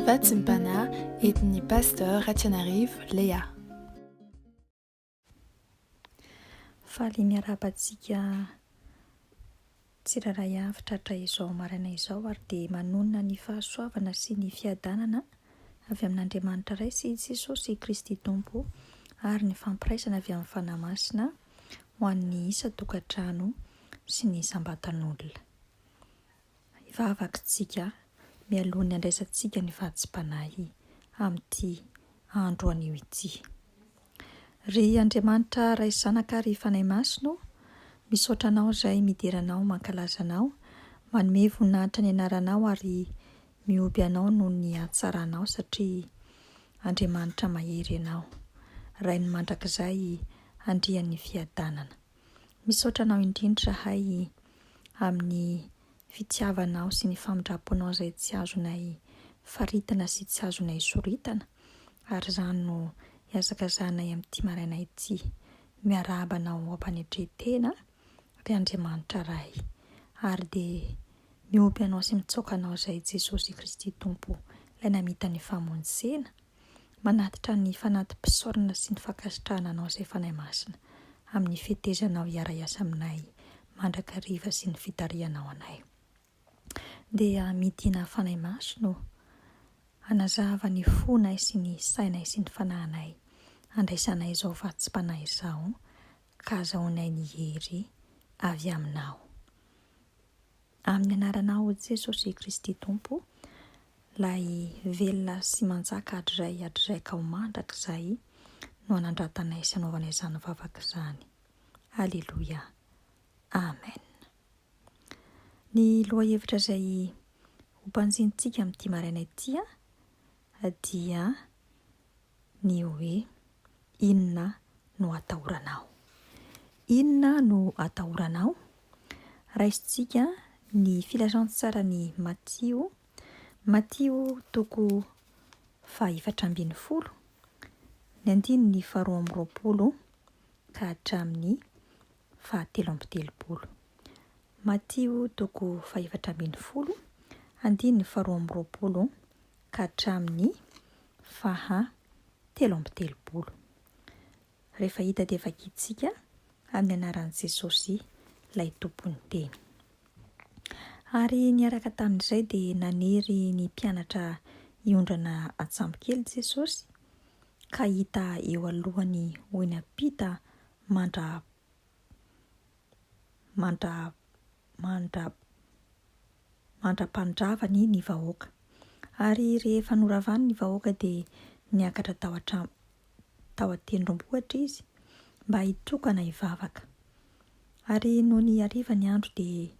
Vatsim-panahy entin'ny Pasteur Ratianarivo Léa. Faly miarahaba antsika tsirairay avy tratra izao maraina izao ary dia manonona ny fahasoavana sy ny fiadanana avy amin'Andriamanitra Ray sy Jesosy Kristy Tompo ary ny fampiraisana avy amin'ny Fanahy Masina ho an'ny isan-tokantrano sy ny isam-batan'olona. Hivavaka isika mialoha ny handraisantsika ny vatsim-panahy amin'ity andro anio ity. Ry Andriamanitra Ray sy Zanaka ary Fanahy Masina o, misaotra Anao izay midera Anao, mankalaza Anao, manome voninahitra ny anaranao ary mihoby Anao noho ny hatsaranao satria Andriamanitra mahery Ianao, Rain'ny mandrakizay, Andrian'ny fiadanana. Misaotra Anao indrindra izahay amin'ny fitiavanao sy ny famindram-ponao izay tsy azonay faritana sy tsy azonay soritana, ary izany no ihazakazahanay amin'ity maraina ity. Miarahaba Anao am-panetren-tena, ry Andriamanitra Ray, ary dia mihoby Anao sy mitsaoka Anao izay Jesosy Kristy Tompo, Ilay namita ny famonjena. Manatitra ny fanati-pisaorana sy ny fankasitrahana Anao izay Fanahy Masina amin'ny fetezanao hiara-hiasa aminay mandrakariva sy ny fitarihanao anay. Dia midina Fanahy Masina ô, hanazava ny fonay sy ny sainay sy ny fanahinay handraisanay izao vatsim-panahy izao ka azahoanay ny hery avy Aminao. Amin'ny anaranao Jesosy Kristy Tompo, Ilay velona sy manjaka hatrizay hatrizay ka ho mandrakizay no anandratanay sy anaovanay izany vavaka izany. Aleloia. Amen. Ny lohahevitra izay hobanjinintsika amin'ity maraina ity dia ny hoe inona no atahoranao? Inona no atahoranao? Raisintsika ny filazantsaran'i Matio, Matio toko faha-14, ny andininy faha-22 ka hatramin'ny faha-33. Matio toko faha-14, andininy faha-22 ka hatramin'ny faha 33. Rehefa hita dia vakintsika amin'ny anaran'i Jesosy ilay Tompon'ny Teny. Ary niaraka tamin'izay dia nanery ny mpianatra hiondrana an-tsambokely Jesosy ka hita eo alohany ho eny am-pita mandra mandra mandra mandra-pandravany ny vahoaka. Ary rehefa noravany ny vahoaka dia niakatra tao an-trano tao an-tendrombohitra izy mba hitokana hivavaka. Ary nony hariva ny andro dia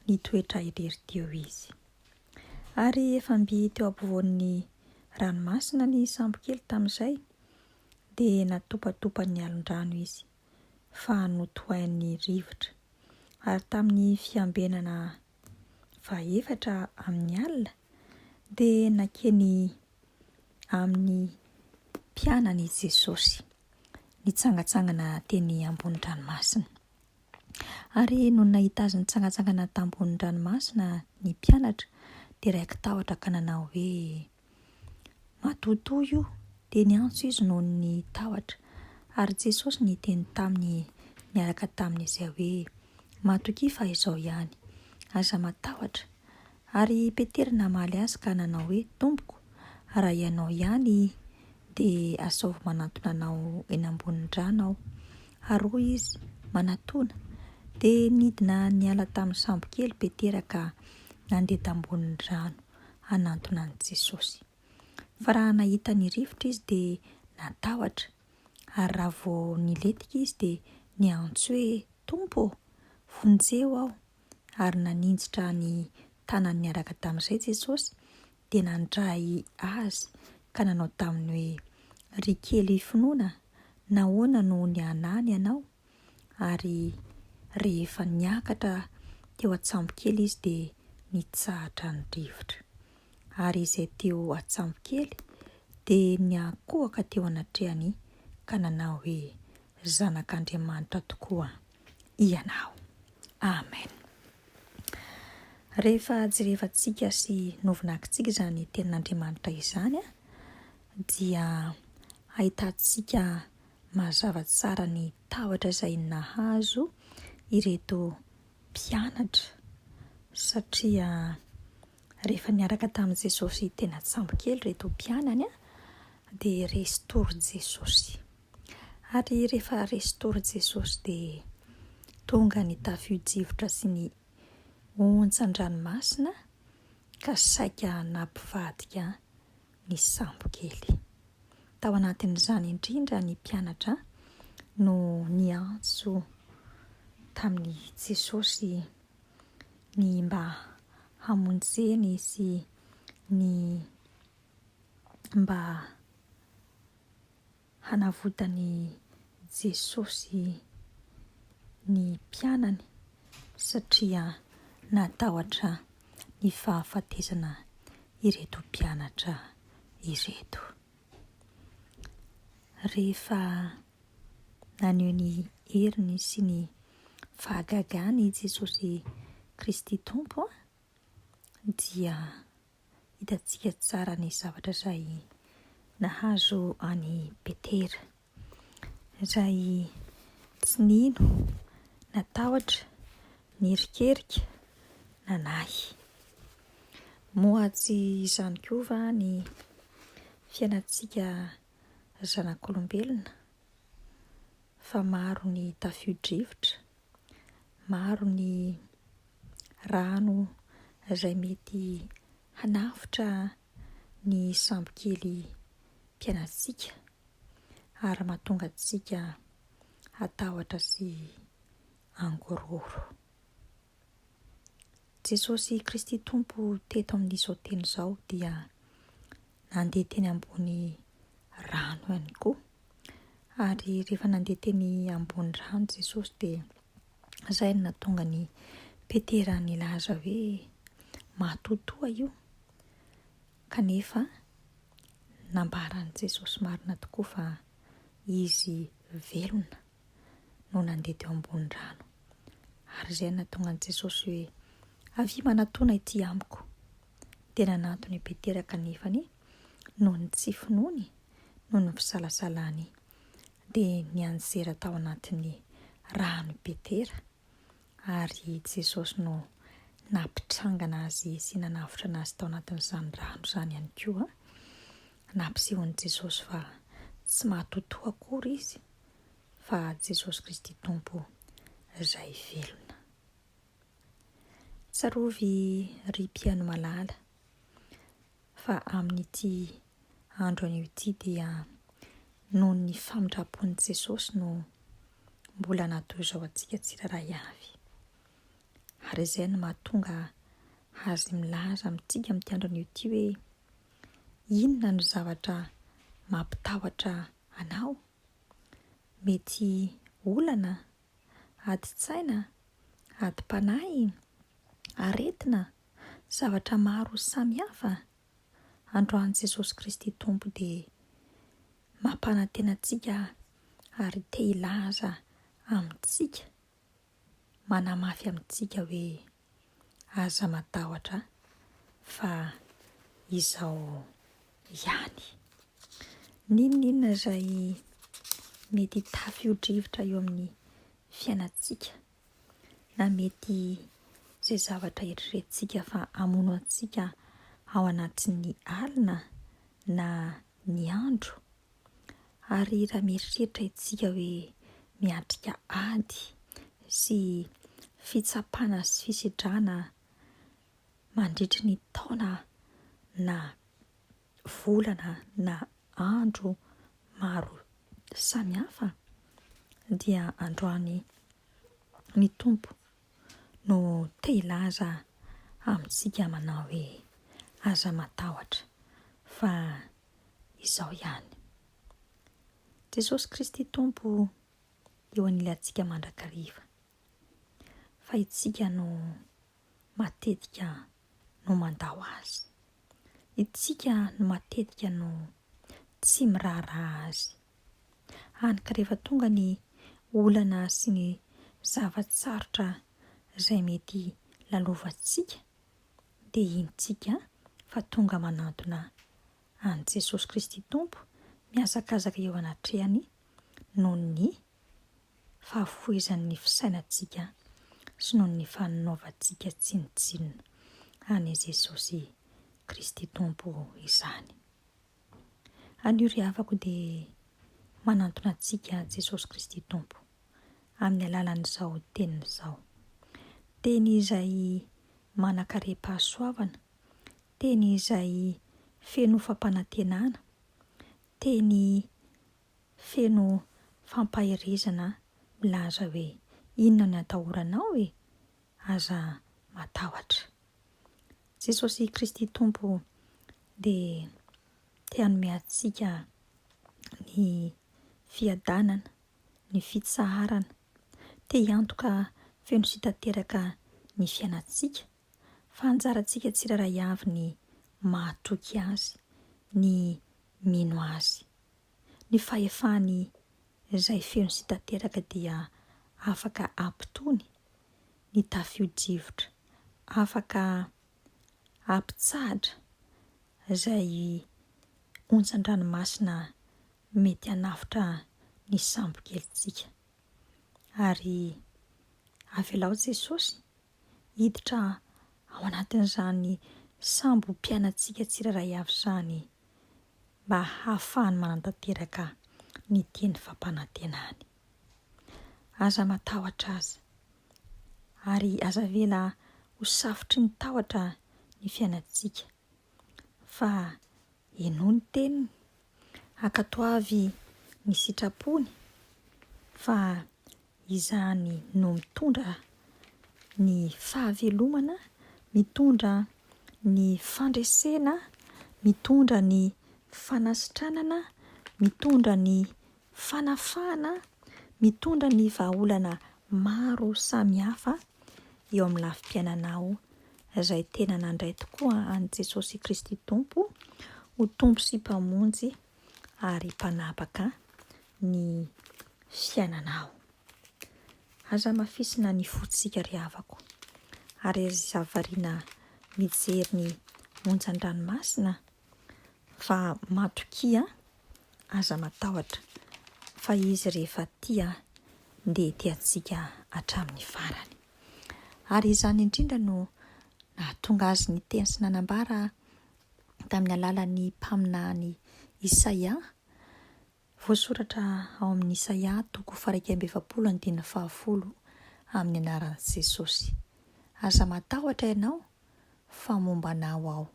nitoetra irery teo izy. Ary efa mby teo ampovoan'ny ranomasina ny sambokely tamin'izay, dia natopatopan'ny alon-drano izy, fa notohain'ny rivotra. Ary tamin'ny fiambenana fahefatra amin'ny alina, dia nankeny amin'ny mpianany i Jesosy, nitsangantsangana teny ambony ranomasina. Ary nony nahita azy nitsangantsangana tambony ranomasina ny mpianatra, dia raiki-tahotra ka nanao hoe, Matoatoa io! Dia niantso izy noho ny tahotra. Ary Jesosy niteny taminy niaraka tamin'izay hoe, Matokia fa Izaho ihany. Aza matahotra. Ary i Petera namaly azy ka nanao hoe, Tompoko, raha Ianao ihany, dia asaovy manantona Anao eny ambonin'ny rano aho. Ary hoy Izy, Manatòna. Dia nidina niala tamin'ny sambokely Petera ka nandeha tambonin'ny rano hanantona an'i Jesosy. Fa raha nahita ny rivotra izy dia natahotra, ary raha vao nilentika izy dia niantso hoe, Tompo ô, vonjeo aho! Ary naninjitra ny tanany niaraka tamin'izay Jesosy, dia nandray azy ka nanao taminy hoe, Ry kely finoana, nahoana no nihanahana ianao? Ary rehefa niakatra teo an-tsambokely izy dia nitsahatra ny rivotra. Ary izay teo an-tsambokely dia niankohoka teo anatrehany ka nanao hoe, Zanak'Andriamanitra tokoa Ianao. Amen. Rehefa jerevantsika sy novinakintsika izany tenin'Andriamanitra izany dia ahitantsika mazava tsara ny tahotra izay nahazo ireto mpianatra satria rehefa niaraka tamin'i Jesosy teny an-tsambo kely ireto mpianany dia resy tory Jesosy. Ary rehefa resy tory Jesosy dia tonga ny tafio-drivotra sy ny ontsan-dranomasina ka saika nampivadika ny sambo kely. Tao anatin'izany indrindra ny mpianatra no niantso tamin'i Jesosy ny mba hamonjeny sy ny mba hanavotan'i Jesosy ny mpianany satria natahotra ny fahafatesana ireto mpianatra ireto. Rehefa naneho ny heriny sy ny fahagagany i Jesosy Kristy Tompo dia hitantsika tsara ny zavatra izay nahazo an'i Petera, izay tsy nino, natahotra, nierikerika, nanahy. Moa tsy izany koa va ny fiainantsika zanak'olombelona? Fa maro ny tafio-drivotra, maro ny rano izay mety hanafotra ny sambokely mpiainantsika ary mahatonga antsika hatahotra sy hangororo. Jesosy Kristy Tompo teto amin'izao teny izao dia nandeha teny ambony rano ihany koa. Ary rehefa nandeha teny ambony rano Jesosy dia izay no nahatonga an'i Petera nilaza hoe matotoa io. Kanefa nambaran'i Jesosy marina tokoa fa izy velona no nandeha teo ambony rano. Ary izay no nahatonga an'i Jesosy hoe, Avia manatòna ety amiko. Dia nanantona i Petera kanefa anie, noho ny tsy finoany, noho ny fisalasalany, dia nianjera tao anatin'ny rano i Petera, ary Jesosy no nampitrangana azy sy nanavotra anazy tao anatin'izany rano izany ihany koa. Nampisehon'i Jesosy fa tsy mahatotoa akory izy, fa Jesosy Kristy Tompo izay velona. Tsarovy ry mpihaino malala fa amin'ity andro anio ity dia noho ny famindram-pon'i Jesosy no mbola natoy izao antsika tsirairay avy. Ary izay no mahatonga azy milaza amintsika amin'ity andro anio ity hoe inona no zavatra mampitahotra anao? Mety olana, adin-tsaina, adim-panahy, aretina, zavatra maro samihafa. Androany Jesosy Kristy Tompo dia mampanantena antsika ary te hilaza amintsika, manamafy amintsika hoe aza matahotra fa izao ihany. N'inon'inona izay mety tafio-drivotra eo amin'ny fiainantsika na mety izay zavatra eritreretintsika fa hamono antsika ao anatin'ny alina na ny andro ary raha mieritreritra isika hoe miatrika ady sy fitsapana sy fisedrana mandritry ny taona na volana na andro maro samihafa dia androany ny Tompo no te hilaza amintsika manao hoe aza matahotra fa izao ihany. Jesosy Kristy Tompo eo anilantsika mandrakariva fa itsika no matetika no mandao Azy. Itsika no matetika no tsy miraharaha Azy. Hany ka rehefa tonga ny olana sy ny zava-tsarotra izay mety lalovantsika. Dia iny tsika fa tonga manantona an'i Jesosy Kristy Tompo mihazakazaka eo anatrehany noho ny fahafohizan'ny fisainantsika sy noho ny fanaovantsika tsinontsinona an'i Jesosy Kristy Tompo izany. Anio ry havako dia manantona antsika Jesosy Kristy Tompo amin'ny alalan'izao teniny izao. Teny izay manan-karem-pahasoavana, teny izay feno fampanantenana, teny feno fampaherezana milaza hoe inona ny atahoranao e? Aza matahotra. Jesosy Kristy Tompo dia te hanome antsika ny fiadanana, ny fitsaharana, te hiantoka feno sy tanteraka ny fiainantsika, fa anjarantsika tsirairay avy ny mahatoky Azy, ny mino Azy. Ny fahefany izay feno sy tanteraka dia afaka hampitony ny tafio-drivotra, afaka hampitsahatra izay ontsan-dranomasina mety hanafotra ny sambokelintsika. Ary avelao Jesosy hiditra ao anatin'izany sambom-piainantsika tsirairay avy izany mba hahafahany manatanteraka ny teny fampanantenany. Aza matahotra aza, ary aza avela ho safotry ny tahotra ny fiainantsika, fa henoy ny teniny, ankatoavy ny sitrapony, fa Izany no mitondra ny fahavelomana, mitondra ny fandresena, mitondra ny fanasitranana, mitondra ny fanafahana, mitondra ny vahaolana maro samihafa eo amin'ny lafim-piainanao izay tena nandray tokoa an'i Jesosy Kristy Tompo ho Tompo sy Mpamonjy ary Mpanapaka ny fiainanao. Aza hamafisina ny fontsika ry havako, ary aza variana mijery ny onjan-dranomasina fa matokia, aza matahotra fa Izy rehefa tia dia tia antsika hatramin'ny farany. Ary izany indrindra no nahatonga Azy niteny sy nanambara tamin'ny alalan'ny mpaminany Isaia Voasoratra ao amin'ny Isaia toko faha-41 andininy fahafolo amin'ny anaran'i Jesosy. Aza matahotra ianao fa momba anao aho.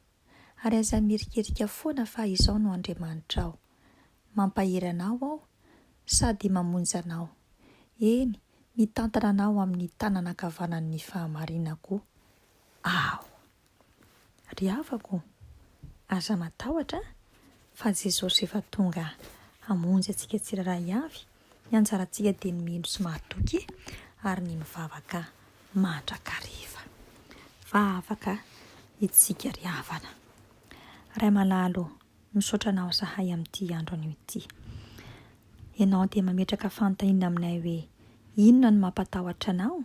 Ary aza miherikerika foana fa izaho no Andriamanitrao. Mampahery anao aho sady mamonjy anao. Eny, mitantana anao amin'ny tanana ankavanan'ny fahamarinako aho. Ry havako, aza matahotra fa Jesosy efa tonga hamonjy antsika tsirairay avy, ny anjarantsika dia ny mino sy mahatoky ary ny mivavaka mandrakariva. Vavaka itsika ry havana. Ray malala ô, misaotra anao zahay amin'ity andro anio ity. Ianao dia mametraka fanontaniana aminay hoe inona no mampatahotra anao?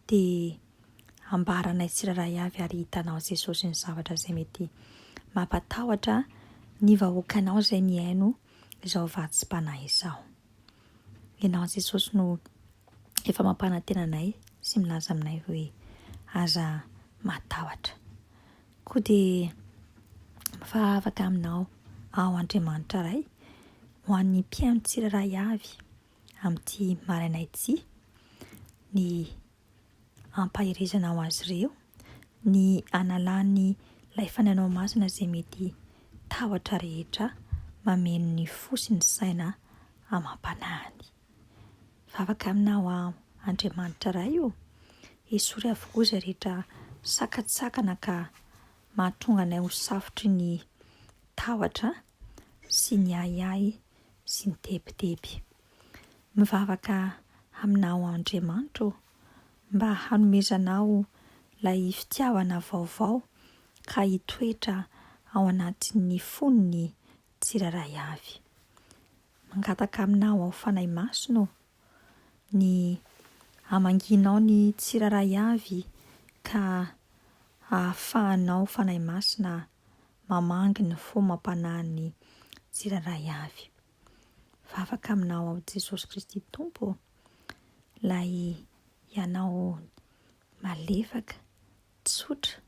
Dia ambaranay tsirairay avy ary hitanao Jesosy ny zavatra izay mety mampatahotra ny vahoakanao izay mihaino izao vatsim-panahy izao. Ianao Jesosy no efa mampanantena anay sy milaza aminay hoe aza matahotra. Koa dia mivavaka aminao aho Andriamanitra Ray ho an'ny mpihaino tsirairay avy amin'ity maraina ity ny hampaherezana ho azy ireo, ny hanalany ilay Fanahinao Masina izay mety tahotra rehetra mameno ny fo sy ny saina amam-panahiny. Vavaka aminao aho Andriamanitra Ray ô, esory avokoa izay rehetra sakantsakana ka mahatonga anay ho safotry ny tahotra sy ny ahiahy sy ny tebiteby. Mivavaka aminao Andriamanitra ô, mba hanomezanao ilay fitiavana vaovao ka hitoetra ao anatin'ny fon'ny tsirairay avy. Mangataka aminao aho Fanahy Masina ô, ny hamangianao ny tsirairay avy ka. ahafahanao Fanahy Masina mamangy ny fo amam-panahin'ny tsirairay avy. Vavaka aminao aho Jesosy Kristy Tompo ô, ilay Ianao malefaka, tsotra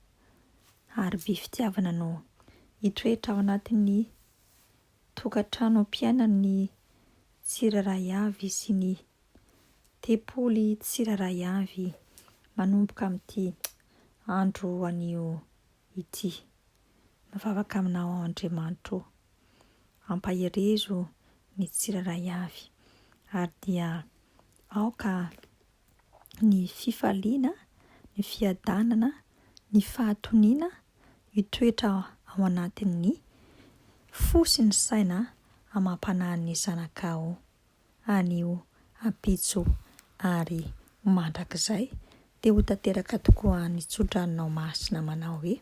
ary be fitiavana no hitoetra ao anatin'ny tokantranom-piainan'ny tsirairay avy sy ny tempoly tsirairay avy manomboka amin'ity andro anio ity. Mivavaka aminao aho Andriamanitro ô, ampaherezo ny tsirairay avy ary dia aoka ny fifaliana, ny fiadanana, ny fahatoniana hitoetra ao anatin'ny fo sy ny saina amam-panahin'ny zanakao anio, ampitso ary mandrakizay, dia ho tanteraka tokoa ny tsodranonao masina manao hoe,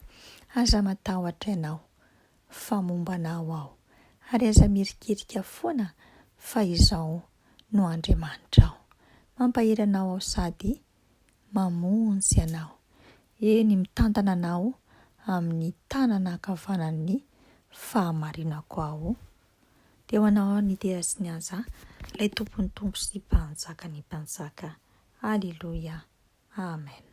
Aza matahotra ianao, fa momba anao aho, ary aza miherikerika foana, fa izaho no Andriamanitrao. Mampahery anao aho sady mamonjy anao. Eny, mitantana anao amin'ny tanana ankavanan'ny fahamarinako aho. Dia ho anao aho ny dera sy ny haza, ilay Tompon'ny tompo sy Mpanjakan'ny mpanjaka. Aleloia. Amen.